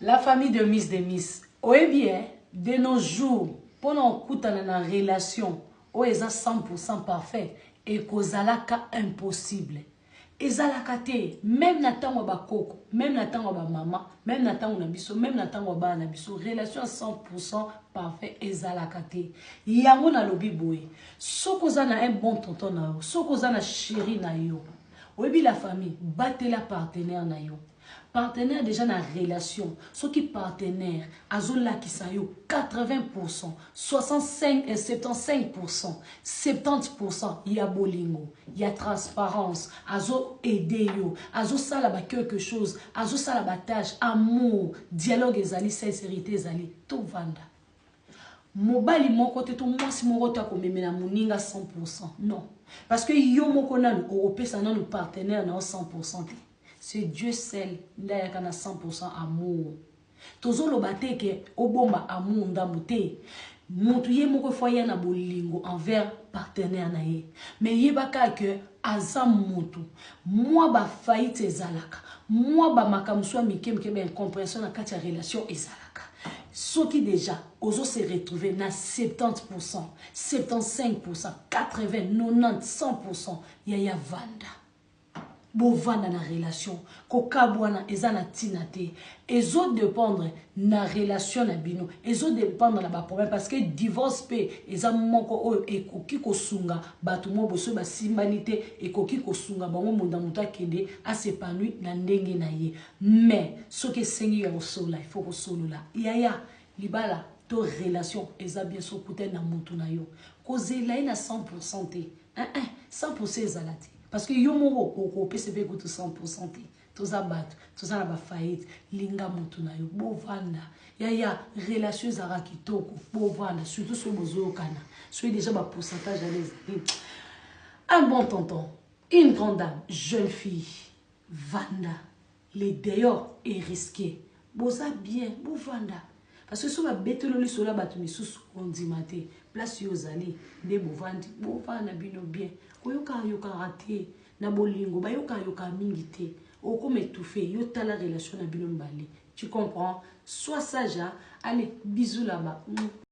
La famille de Miss de Miss, oyebi eh, de nos jours, pona okutana na relation oyo eza 100% parfait, ekozalaka impossible. Ezalaka te, meme na tango ya bakoko, meme na tango ya ba mama, meme na tango na biso, meme na tango ya bana na biso, relation ya 100% parfait ezalaka te. Yango nalobi boye, soki oza na un bon tonton na yo, soki oza na chéri na yo, oyebi la famille, batela partenaire na yo. Partenaire dejà na relation soki partenaire azo lakisa yo 80% 65 et 75% 70% ya bolingo ya transparence azo aider yo azo sala ba quelque chose azo sala ba tâche amour dialogue ezali sincérité ezali tovanda mobali moko te to mwasi moko te akomemela moninga 100% non parce que yo moko nanu okopesa nanu partenaire na yo 100% te. C'est Dieu seul nde ayaka na 100% amour. Tozoloba te ke obomba amour ndambu te. Mutu ye moko faut aya na bolingo envers partenaire na ye. Mais yeba kaka ke aza mutu. Mwa ba faillites ezalaka. Mwa ba makambo mosusu ya mike mike ba incomprehension na kati ya relation ezalaka. Soki dejà ozo se retrouver na 70%, 75%, 80, 90, 100% yaya vanda. Bovanda na relation, kokabuana eza na tina te. Ezo dependre na relation na bino, ezo dependre na ba problème parce que divorce pe eza moko oyo ekoki kosunga bato moko boye soki basimbani te, ekoki kosunga bango monda moto akende a s'epanouir na ndenge na ye. Mais soki esengi ya kosolola, il faut kosolola. Yaya, libala to relation eza bien soki okutani na mutu na yo. Kozela ye na 100% te. Eh eh, 100% ezala te. Parce que yo moko okopesa pe kutu 100% te. Toza bato, toza na ba faillite. Linga mutu na yo, bovanda. Yaya, relation ezalaka kitoko, bovanda. Surtout soki bozoyokana. Soki déjà ba pourcentage wana ezali. Un bon tonton, une grande dame, jeune fille, vanda. Le dehors est risqué. Boza bien, bovanda. Parce que soki babeteli yo lisolo ya bato misusu ondima te. Place yo ozali nde bovandi, bovanda bino bien. Koyoka yokaka te na bolingo, bayoka yokaka mingi te. Okoma étouffé, yo tala relation na bino mibale. Tu comprends? Sois sage, hein? Allez, bisous là-bas.